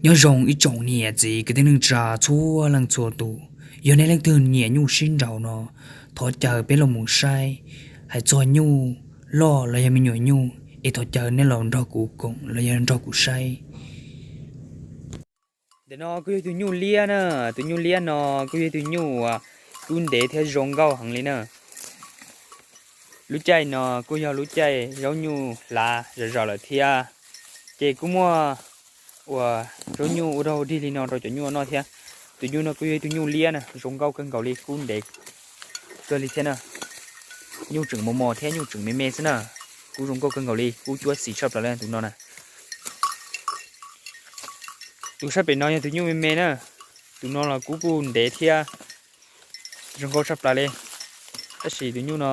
Nyob zoo ib tsoom niam txiv kwv tij neej tsa txhua leej txhua tus, yog nej leej twg nyiam nyuj sib nraus no, thov caw peb los mus saib. Hais txog nyuj loj los yog me nyuam nyuj es thov caw nej los nrog kuv koom los yog nrog kuv saib. Ntawm no kuj yog tus nyuj liab na, tus nyuj liab no kuj yog tus nyuj uas kub ntev thiab zoo nkauj heev li na. Lub caij no kuj yog lub caij zaub nyuj hlav zom zaws lawm thiab, ces kuj muaj uas zaub nyuj ua dog dig li no rau cov nyuj noj thiab. Tus nyuj no kuj yog ib tug nyuj liab na, zoo nkauj kawg nkaus li, kub ntev kawg li thiab na. Nyuj tseem mos mos thiab nyuj tseem me me xwb na, kub zoo nkauj kawg nkaus li, kub cuab xis tshaj plaws li tus no na. Tus sab pem no yog tus nyuj me me na, tus no los kub kuj ntev thiab zoo nkauj tshaj plaws li. Tab sis tus nyuj no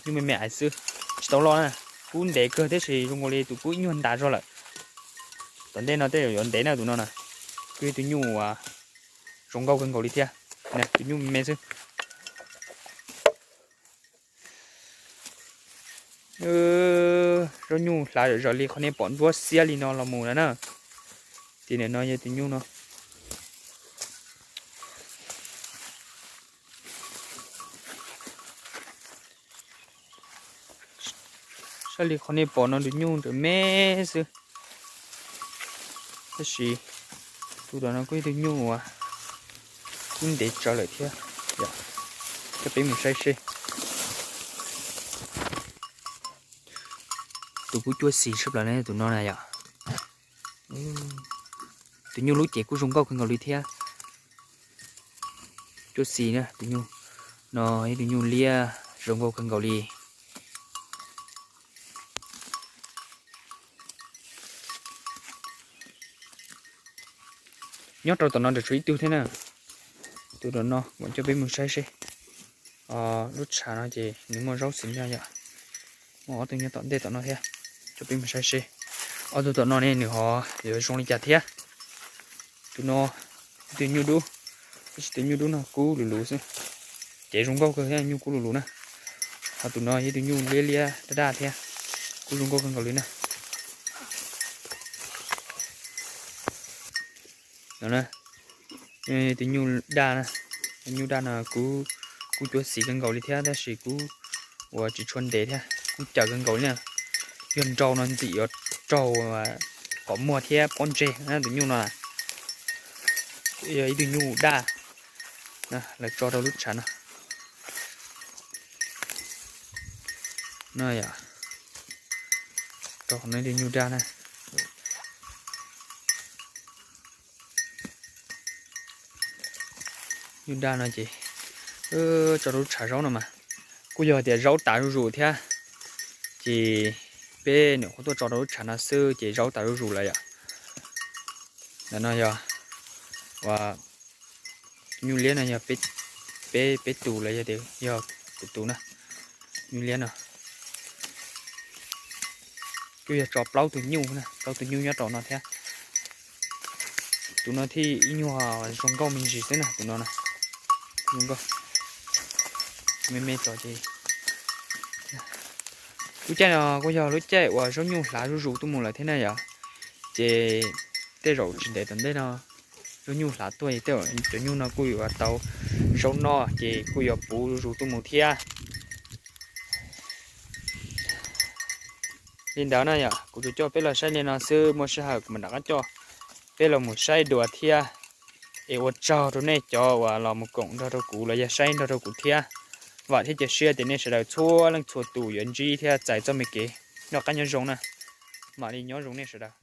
nyuj me me aiv xwb, tsis tau loj na, kub ntev kawg tab sis zoo nkaus li tus kub ib nyuag ntas zog lawm. Tom ntej no tej zaum yuav ntev na tus no na, kuj yog tus nyuj uas zoo nkauj kawg nkaus li thiab. Tus nyuj me me xwb. Zaub nyuj hlav zom zaws li qhov nej pom nruab xiab li no los mus lawm na. Ces nim no yog tus nyuj no. Saib li qhov nej pom no tus nyuj nrawm me xwb. Tab sis tus tom no kuj yog tus nyuj uas kub ntev tsawv lawm thiab. Coj peb mus saib seb. Tus kub cuab xis tshaj plaws ne tus no na yom. Tus nyuj lub cev kuj zoo nkauj kawg nkaus li thiab. Cuab xis na, tus nyuj no ib tus nyuj liab zoo nkauj kawg nkaus li. Nyob rau tom no nram tshuav ib tug thiab na. Tus tom no mam coj peb mus saib seb. Lub tshav no ces nws muaj zaub xis nyog yom. Muaj ob tug nyob tom ntej tom no thiab. Coj peb mus saib seb ob tug tom no ne nws ho yuav zoo li cas thiab. Tus no ib tug nyuj dub, tab sis tus nyuj dub no kub lus lus xwb. Cev zoo nkauj kawg thiab, nyuj kub lus lus na. Ho tus no yog ib tug nyuj liab liab daj daj thiab, kub zoo nkauj kawg nkaus li na. No, tus nyuj daj na, nyuj daj no kub, kub cuab xis kawg nkaus li thiab tab sis kub uas tsis tshua ntev thiab, kub caws kawg nkaus li na. Yog nrau no ntxim yuav raug qhov muag thiab pob ntseg na tus nyuj no. Yog ib tug nyuj daj lawv tso rau lub tshav no. No yom, rau qhov no ib tug nyuj daj na. Nyuj daj no ces tso rau lub tshav zaub no mas kuj yog tias zaub tas zuj zus thiab, ces peb nyuam qhuav tuaj tso rau lub tshav no xwb ces zaub tas zuj zus lawm yom. Ntawm no yog uas nyuj liab no yog peb, peb tus los yog tias yog kuv tus na. Nyuj liab no kuj yog tso plaub tus nyuj, plaub tus nyuj nyob rau no thiab. Tus no thiaj ib nyuag zoo nkauj me ntsis xwb na, tus no na. Zoo nkauj me me tso ces lub caij no kuj yog lub caij uas zaub nyuj hlav zuj zus tuaj mus lawm thiab na yom. Ces tej zaum tsis ntev tom ntej no zaub nyuj hlav tuaj, tej zaum cov nyuj no kuj yuav tau zaub noj ces kuj yuav puv zuj zus tuaj mus thiab. Li ntawd na yom, kuv tsuas coj peb los saib li no xwb, muaj sij hawm kuv mam rov qab coj peb los mus saib dua thiab. Es ua tsaug rau nej cov uas los mus koom nrog rau kuv los yog saib nrog rau kuv thiab. Vam thiab cia siab tias nej sawv daws txhua leej txhua tus yuav ntsib thiab txais txoj me kev noj qab nyob zoo na. Mam li nyob zoo nej sawv daws.